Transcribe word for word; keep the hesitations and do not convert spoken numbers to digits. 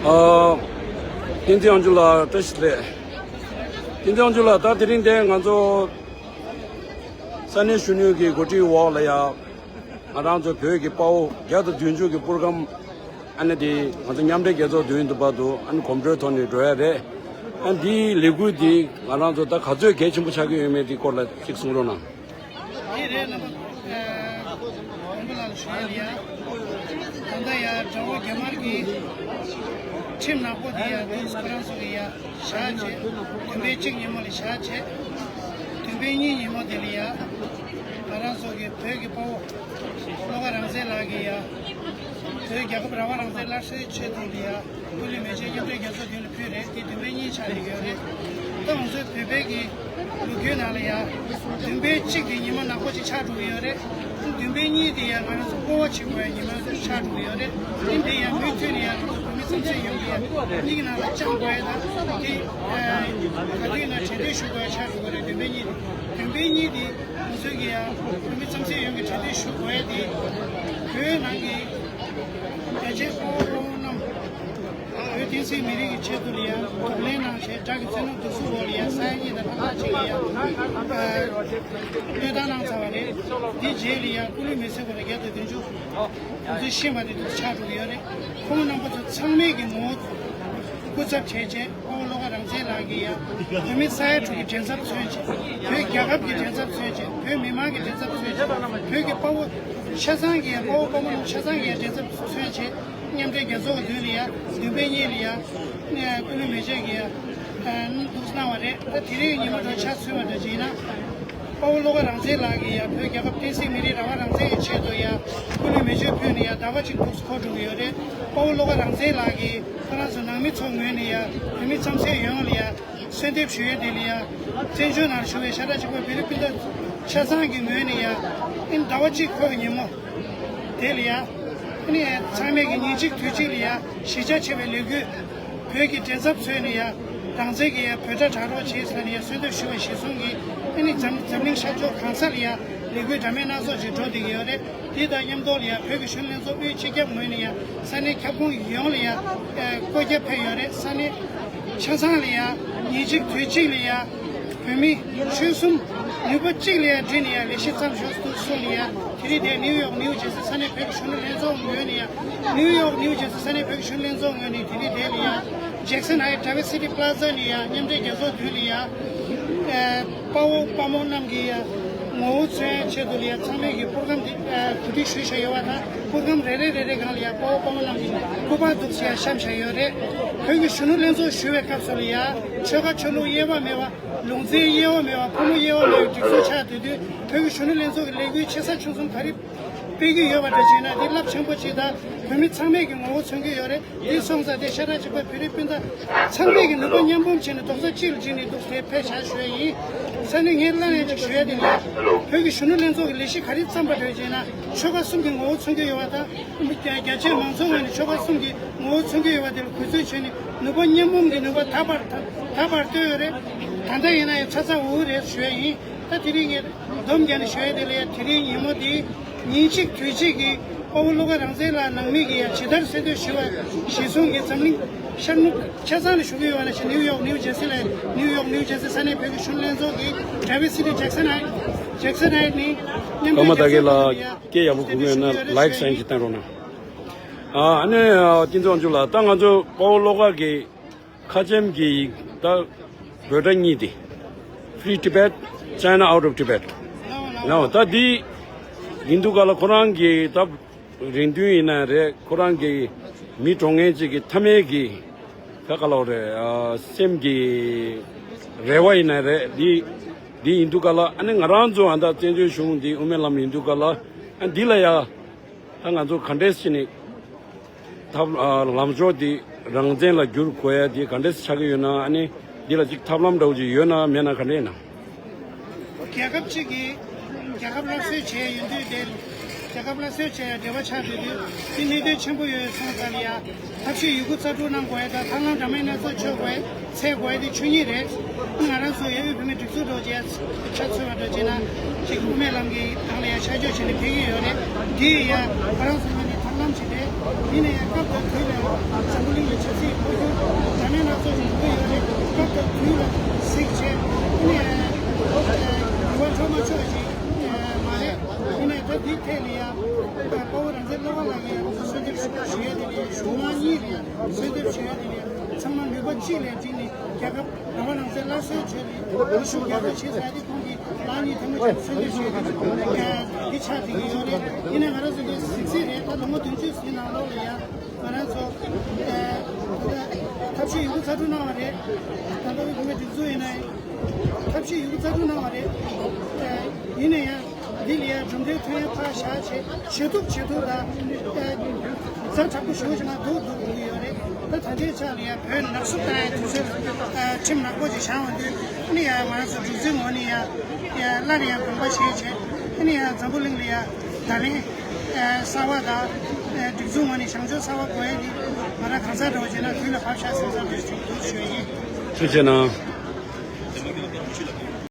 ཨ། བསྟན་འཛིན་དབང་ཕྱུག་ལགས་བཀྲ་ཤིས་བདེ་ལེགས། བསྟན་འཛིན་དབང་ཕྱུག་ལགས། ད་དེ་རིང་དེ་ང་ཚོ་ས་གནས་གཞོན་ནུ་གི་གོ་སྒྲིག་འོག་ལ་ཡ། ང་རང་ཚོ་བོད་ཀྱི་དཔའ་བོ་བརྒྱ་དང་བདུན་ཅུ་གི་པུར་སྒམ། ཨ་ནི་དེ་ང་ཚོ་མཉམ་འབྲེལ་རྒྱལ་ཚོགས་མདུན་དུ་བར་དུ་ཨ་ནི་གོམ་བགྲོད་ཐོག་ནས་འགྲོ་ཡ་རེད། ཨ་འདིའི་ལས་འགུལ་འདི་ང་རང་ཚོ་ད་ག་ཚོད་གལ་ཆེན་པོ་ཆགས་ཀྱི་ཡོད་མེད་དེ་སྐོར་ལ་ཅིག་གསུང་རོགས་གནང་། དེ་རེད། རྣམ་པ་ཨ་མགོན་པོ་ལགས་ལ་ཞུ་ཡ་ལ་ཡ། ད་ལྟ་ཡ་དགྲ་བོ་རྒྱ་དམར་གྱི་ཁྲིམས་ནག་པོ་དེ་ཡ་དུས་ཁོ་རང་ཚོ་གི་ཡ་བཞག་བྱས། བདུན་པའི་གཅིག་ཉིན་མོ་ལ་བཞག་བྱས། བདུན་པའི་གཉིས་ཉིན་མོ་དེ་ལ་ཡ་ང་རང་ཚོ་གི་བོད་ཀྱི་དཔའ་བོ་བློ་དགའ་རང་བཙན་ལགས་ཀྱིས་ཡ། བོད་རྒྱལ་ཁབ་རང་དབང་རང་བཙན་སླར་གསོའི་ཆེད་དུ་ལ་ཡ། སྐུ་ལུས་མེ་མཆོད་མཉམ་འབྲེལ་རྒྱལ་ཚོགས་མདུན་ལ་ཕུལ་རེད། དེ་བདུན་པའི་གཉིས་ཆགས་ཡོད་རེད། ད་ང་ཚོའི་བོད་པའི་གི་ལོ་རྒྱུས་ནང་ལ་ཡ། བདུན་པའི་གཅིག་དེ་ཉི་མ་ནག་པོ་ཅིག་ཆགས་འགྲོ་གི་ཡོད་རེད། བདུན་པའི་གཉིས་དེ་ཡ་ང་རང་ཚོ་སྐོར་བ་བྱེད་དགོས་ཡ་ཉི་མ་ཆགས་འགྲོ་གི་ཡོད་རེད། དེ་འདི་ཡ་མུ་མཐུད་ནས་ཡ་ང་ཚོ་བོད་མི་རྩ་མེད་ཡོང་གི་ཡ་གཉིས་ཀྱི་ནང་ལ་བཅང་དགོས་ཡ་དང་། དེ་ག་དུས་ན་གྲོས་བསྡུར་ཞུ་དགོས་ཡ་ཆགས་འགྲོ་གི་རེད། བདུན་པའི་གཉིས་དེ། བདུན་པའི་གཉིས་དེ་ང་ཚོའི་གི་ཡ་བོད་མི་རྩ་མེད་ཡོངས་ཀྱི་གྲོས་བསྡུར་ཞུ་དགོས་ཡ་དེ། བོད་ནང་གི་རྒྱ་ཆེའི་དཔའ་བོ་དཔའ་མོ་རྣམས་བོད་བསྟན་སྲིད་མི་རིགས་ཀྱི་ཆེད་དུ་ལ་ཡ་གདོང་ལེན་གནང་བྱས། དགྲ་གི་བཙན་གནོན་སྡུག་རུས་འོག་ལ་ཡ་ས་ཡ་གཉིས་དང་ལྷག་ལྷག་ཅིག་ལ་ཡ་གནོན་སྟངས་གནང་ཚར་བ་རེད། དེ་རྗེས་ལ་ཡ་སྐུ་ལུས་མེ་སྲེག་དགོས་རེད། བརྒྱ་དང་བདུན་ཅུ་ང་ཚོས་ཤེས་པ་དེ་འདུག་ཆགས་འགྲོ་གི་ཡོད་རེད། ཁོང་རྣམ་པ་ཚོ་ཚང་མས་ཀྱི་ངོ་བོ་སྐུ་ཚབ་བྱས་བྱས། དཔའ་བོ་བློ་དགའ་རང་བཙན་ལགས་ཀྱིས་ཡ་བོད་མི་ས་ཡ་དྲུག་གི་མགྲིན་ཚབ་མཚོན་བྱས། བོད་རྒྱལ་ཁབ་ཀྱི་མགྲིན་ཚབ་མཚོན་བྱས། བོད་མི་མང་གི་མགྲིན་ཚབ་མཚོན་བྱས། བོད་ཀྱི་དཔའ་བོ་ཆ་ཚང་གི་ཡ། དཔའ་བོ་དཔའ་མོ་རྣམས་ཆ་ཚང་གི་ཡ་མགྲིན་ཚབ་མཚོན་བྱས། མཉམ་འབྲེལ་རྒྱལ་ཚོགས་ཀྱི་མདུན་ལ་ཡ་བདུན་པའི་གཉིས་ལ་ཡ་སྐུ་ལུས་མེ་མཆོད་ཀྱི་ཡ་འདུག་གནང་བ་རེད། ད་དེ་རིང་ཉི་མ་འགྲོ་ཆ་མཚོན་པ་འདྲ་ཅིག་ཡིན་ན། དཔའ་བོ་བློ་དགའ་རང་བཙན་ལགས་ཀྱིས་ཡ་བོད་རྒྱལ་ཁབ་བསྟན་སྲིད་མི་རིགས་རང་དབང་རང་བཙན་གྱི་ཆེད་དུ་ཡ་སྐུ་ལུས་མེ་མཆོད་ཕུལ་ནས་ཡ་ཟླ་བ་གཅིག་འདུག་སེ་འགོར་འགྲོ་གི་ཡོད་རེད། དཔའ་བོ་བློ་དགའ་རང་བཙན་ལགས་ཀྱིས་ཁོ་རང་ཚོ་ནང་མི་ཚོ་ངོས་ནས་ཡ་བོད་མི་རྩ་མེད་ཡོངས་ལ་ཡ་གསོལ་འདེབས་ཞུ་ཡས་དེ་ལ་ཡ། བཙན་བྱོལ་ནང་བཞུགས་པའི་ཤ་ཁྲག་གཅིག་པ་བོད་རིགས་སྤུན་ཟླ་ཆ་ཚང་གི་ངོས་ནས་ཡ། ཨིན་ཟླ་བ་གཅིག་འཁོར་གྱི་ཉིན་མོ་དེ་ལ་ཡ། ཨ་ནི་ཚང་མས་ཀྱི་ཉིན་གཅིག་དུས་གཅིག་ལ་ཡ་གཞིས་ཆགས་ཆེ་བའི་ལས་འགུལ། བོད་ཀྱི་མགྲིན་ཚབ་མཚོན་ནས་ཡ། རང་བཙན་གྱི་ཡ་བོད་སྒྲ་གྲགས་རོགས་བྱེད་ཟེར་ནས་ཡ་གསོལ་འདེབས་ཞུ་བ་གཞིར་བཟུང་གིས། ཨ་ནི་འཛམ་འཛམ་གླིང་ཤར་ཕྱོགས་གང་ས་ལ་ཡ་ལས་འགུལ་འདྲ་མིན་སྣ་ཚོགས་ཅིག་འགྲོ་བསྡད་ཀྱི་ཡོད་རེད། དེ་དང་མཉམ་དུ་ལ་ཡ་བོད་ཀྱི་གཞོན་ནུ་ལྷན་ཚོགས་དབུས་སྤྱི་ཁྱབ་ངོས་ནས་ཡ་ས་གནས་ཁྱབ་ཁོངས་ཡོངས་ལ་ཡ་བཀོད་རྒྱ་ཕེབས་ཡོད་རེད། ས་གནས་ཆ་ཚང་ལ་ཡ་ཉིན་གཅིག་དུས་གཅིག་ལ་ཡ་བོད་མི་ཁྲོན་གསུམ་ནུས་པ་གཅིག་ལ་ཡ་བསྒྲིལ་ནས་ཡ་ལས་གཞི་མཚམས་འཇོག་ཏུ་སོང་ནས་ཡ། དེ་རིང་དེ་ནིའུ་ཡོག་ནིའུ་ཇར་སི་ས་གནས་བོད་ཀྱི་གཞོན་ནུ་ལྷན་ཚོགས་ངོས་ནས་ཡ། ནིའུ་ཡོག་ནིའུ་ཇར་སི་ས་གནས་བོད་ཀྱི་གཞོན་ནུ་ལྷན་ཚོགས་ངོས་ནས་དེ་རིང་དེ་ལ་ཡ། ཇེག་སན་ཧའིཊ་ཌ་བི་སི་ཊི་པ་ལ་ཛ་ནས་ཡ་མཉམ་འབྲེལ་རྒྱལ་ཚོགས་མདུན་ལ་ཡ། ཨ་དཔའ་བོ་དཔའ་མོ་རྣམས་ཀྱི་ཡ་ངོ་བོ་མཚོན་ཆེད་དུ་ལ་ཡ་ཚང་མས་ཀྱི་པུར་སྒམ་དེ་ཨ་གོ་སྒྲིག་ཞུས་བཞག་ཡོད་པ་དང་། པུར་སྒམ་རེ་རེ་རེ་རེ་སྒང་ལ་ཡ་དཔའ་བོ་དཔའ་མོ་རྣམས་ཀྱི་སྐུ་པར་འདུག་སེ་ཡ་བཤམས་བཞག་ཡོད་རེད། བོད་ཀྱི་གཞོན་ནུ་ལྷན་ཚོགས་ཞུ་བའི་སྐབས་སུ་ལ་ཡ་ཆོལ་ཁ་ཆོས་ལུགས་དབྱེ་བ་མེད་པ། ལུང་ཚན་དབྱེ་བ་མེད་པ། ཕོ་མོ་དབྱེ་བ་མེད་པའི་སྒྲིག་འཛུགས་ཆགས་སྡོད་དུས། བོད་ཀྱི་གཞོན་ནུ་ལྷན་ཚོགས་ཀྱི་ལས་འགུལ་ཆེ་ས་ཆུང་གསུམ་ག་རེ་སྤེལ་གྱི་ཡོད་པ་འདྲ་བྱས་ན། འདི་རླབས་ཆེན་པོ་ཅིག་དང་། བོད་མི་ཚང་མས་ཀྱི་ངོ་བོ་མཚོན་གྱི་ཡོད་རེད། འདི་སོང་ཙང་དེ་ཤ་ཁྲག་གཅིག་པ་བོད་རིགས་སྤུན་ཟླ་ཚང་མས་ཀྱི་ནུས་པ་མཉམ་སྤུངས་བྱས་ནས་རྡོག་རྩ་གཅིག་ལ་བསྒྲིལ་ནས་འདུག་སེ་ཕེབས་བཞག་ཞུ་ཡ་ཡིན། ས་ནས་ངས་བླ་ན་མེད་ཅིག་ཞུ་ཡ་དེ་ནི། བོད་ཀྱི་གཞོན་ནུ་ལྷན་ཚོགས་ཀྱི་ལས་གཞི་ག་རེ་བརྩམས་པ་རེད་ཅེ་ན། ཆོལ་ཁ་གསུམ་གྱི་ངོ་བོ་མཚོན་གྱི་ཡོད་པ་དང་། རྒྱ་རྒྱ་ཆེའི་མང་ཚོགས་ངོས་ནས་ཆོལ་ཁ་གསུམ་གྱི་ངོ་བོ་མཚོན་གྱི་ཡོད་པ་དེ་ལ་གུས་བརྩི་ཞུས་ནས། ནུས་པ་མཉམ་སྤུངས་ཀྱི་ནུས་པ་དག་པར་དག་པར་བཏོན་ཡོད་རེད། ད་ལྟ་ཡིན་ན་ཡང་ཚ་ཚ་འུར་འུར་རེད་ཞུ་ཡ་ཡིན། ད་དེ་རིང་ངས་སྡོམ་རྒྱག་ནས་ཞུ་ཡ་དེ་ལ་ཡ། དེ་རིང་ཉིན་མོ་འདི་ཉིན་གཅིག་དུས་གཅིག་གི་དཔའ་བོ་བློ་དགའ་རང་བཙན་ལགས་ནང་མི་གིས་ཡ་ཇི་ལྟར་གསོལ་འདེབས་ཞུ་བ་གཞིར་བཟུང་གིས། འཛམ་གླིང་ཤར་ནུབ་ཆ་ཚང་ལ་ཞུ་གི་ཡོད་པ་ནང་བཞིན། ནིའུ་ཡོག་ནིའུ་ཇར་སི་ལ་ཡ། ནིའུ་ཡོག་ནིའུ་ཇར་སི་ས་གནས་བོད་ཀྱི་གཞོན་ནུ་ལྷན་ཚོགས་ཀྱི་ཌ་བི་སི་ཊི་ཇེག་སན་ཧའིཊ། ཇེག་སན་ཧའིཊ་ནས་མཉམ་དུ། སྐར་མ་དག་གི་ལ་སྐད་ཡག་པོ་གོ་གི་ཡོད་ན་ལའིག་སེན་ཅིག་བཏང་རོགས་གནང་། ཨ་ནི་ཨ་བསྟན་འཛིན་དབང་ཕྱུག་ལགས། ད་ང་ཚོ་དཔའ་བོ་བློ་དགའ་གི་ཁ་ཆེམས་ཀྱི་ད་འབོད་སྒྲ་གཉིས་དེ། Free Tibet, China out of Tibet. ལའོ་ལའོ། ད་འདི་ཡིན་དུས་ག་ལ་ཁོ་རང་གི་ད་རེ་འདུན་ཡིན་ན་རེད། ཁོ་རང་གི་མི་གྲོངས་མཁན་ཅིག་གི་མཐའ་མའི་གི་ད་ག་ལ་རེད། ཨ་སེམས་ཀྱི་རེ་བ་ཡིན་ན་རེད། འདི་འདི་ཡིན་དུས་ག་ལ། ཨ་ནི་ང་རང་ཚོ་ཨ་ད་བཙན་བྱོལ་གཞུང་འདི་དབུ་མའི་ལམ་ཡིན་དུས་ག་ལ། ཨ་འདི་ལ་ཡ། ད་ང་ཚོ་ག་འདྲས་བྱས་ནས་ཐབས་ཨ་ལམ་ཕྱོགས་འདི་རང་བཙན་ལ་བསྒྱུར་དགོས་ཡ་འདི་ག་འདྲས་ཆགས་ཀྱི་ཡོད་ན། ཨ་ནི་འདི་ལ་ཅིག་ཐབས་ལམ་འདྲ་བོ་ཅིག་ཡོད་ན་མེད་ན་ག་འདྲས་ཡིན་ན། རྒྱལ་ཁབ་ཅིག་གིས་རྒྱལ་ཁབ་སླར་གསོ་བྱས་ཡོང་དུས་དེ། རྒྱལ་ཁབ་སླར་གསོ་བྱས་ཡ་འབྲེལ་བ་ཆགས་ཡོང་དུས་དེ་གནད་དོན་ཆེན་པོ་ཡོད་སོང་ཙང་ལ་ཡ། ཐབས་ཤེས་ཡོད་རྒུ་རྩལ་སྤྲུགས་གནང་དགོས་ཡ་དང་། ཐབས་ལམ་འདྲ་མིན་སྣ་ཚོགས་འཚོལ་དགོས་ཡ། འཚོལ་དགོས་ཡ་དེ་ཆོས་ཉིད་རེད། ང་རང་ཚོ་ཡ་དབུས་བོད་མིའི་སྒྲིག་འཛུགས་འདྲ་བོ་ཅིག་ཆ་མཚོན་པ་འདྲ་བོ་བྱས་ན་ཅིག་དབུ་མའི་ལམ་གྱི་ནང་ལ་ཡ་ཆ་འཇོག་བྱས་ནས་ཕེབས་ཀྱི་ཡོད་རེད། དེ་ཡ་ང་རང་ཚོ་ངོས་ནས་ཐབས་ལམ་ཅིག་རེད། ཡིན་ན་ཡང་སྐབས་དང་དུས་ལ་འཛམ་བུ་གླིང་གི་ཆབ་སྲིད་འཕོ་འགྱུར་འདྲ་མིན་སྣ་ཚོགས་ཤིག་འགྲོ་གི་ཡོད་རེད། སྐབས་དང་དུས་ལ་གཟིགས་བྱས་ཨ་ནི་འགྱུར་བ་འགྲོ་མ་ཆོག་ཅིག་མ་རེད། ཡིན་ན་ད་འདི་ཐད་ལ་ཡང་དཔའ་བོ་རང་བཙན་བློ་དགའ་ལགས་ཀྱིས་ཡང་གསོལ་འདེབས་ཞུ་ཡས་དེ་ལས་གཞུང་མང་གཉིས་ལ་ཡང་གསོལ་འདེབས་ཞུ་ཡས་དེ་ལས་ཚང་མ་ནུས་པ་གཅིག་ལ་བསྒྲིལ་ནས་རྒྱལ་ཁབ་རང་དབང་རང་བཙན་སླར་གསོའི་ཆེད་ལ་ཤུགས་རྒྱག་རོགས་བྱེད་ཟེར་ཏེ་ཁོང་གིས་ལག་གཉིས་ཐལ་མོ་སྦྱར་གསོལ་འདེབས་ཞུས་ཏེ་འདི་ཆགས་བསྡད་ཀྱི་ཡོད་རེད། ཡིན་ནའི་ང་རང་ཚོ་འདི་གཟིགས་གཟིགས་རེད། ད་ལོ་ངོ་བདུན་ཅུ་ཟིན་ནང་ལོགས་ལ་ཡང་ང་རང་ཚོ་ཐབས་ཤེས་ཡོད་རྒུ་ཚ་དྲུག་གནང་བ་རེད། ད་ལྟ་བའི་བུད་མེད་སྒྲིག་འཛུགས་ཡིན་ནའི་ཐབས་ཤེས་ཡོད་རྒུ་ཚ་དྲུག་གནང་བ་རེད། ཡིན་ན་ཡང་འདི་ལ་ཡང་གྲུབ་འབྲས་ཐོན་ཡ་ཕར་བཞག་བྱས་ཇེ་སྡུག་ཇེ་སྡུག་དང་ཛ་དྲག་པོ་ཞེ་པོ་ཅིག་མར་སྡུག་སྡུག་འགྲོ་གི་ཡོད་རེད། ད་ད་ལྟའི་ཆ་ལ་ཡང་བོད་ནག་བསུབ་བཏང་ཡ་དུས་ཚོད་ཁྲིམས་ནག་པོ་ཅིག་བཞག་འོང་དུས་ཨ་ནི་ཡང་ང་རང་ཚོ་སྒྲིག་འཛུགས་ངོས་ནས་ཡང་ཡང་སླར་ཡང་དགོངས་པ་བཞེས་བྱས་ཨ་ནི་ཡང་འཛམ་བུ་གླིང་ལ་ཡང་བརྡ་ལན་གསར་བ་དང་སྒྲིག་འཛུགས་ངོས་ནས་བྱང་ཕྱོགས་གསར་བ་དགོས་ཡ་འདི་ང་རང་གང་ཟག་འདྲ་བོ་བྱས་ན་དུས་ལ་བབ་ཤག་བསམ་བསམ་དུ་ཞུ་ཞུ་ཡིན། ཐུགས་རྗེ་གནང་།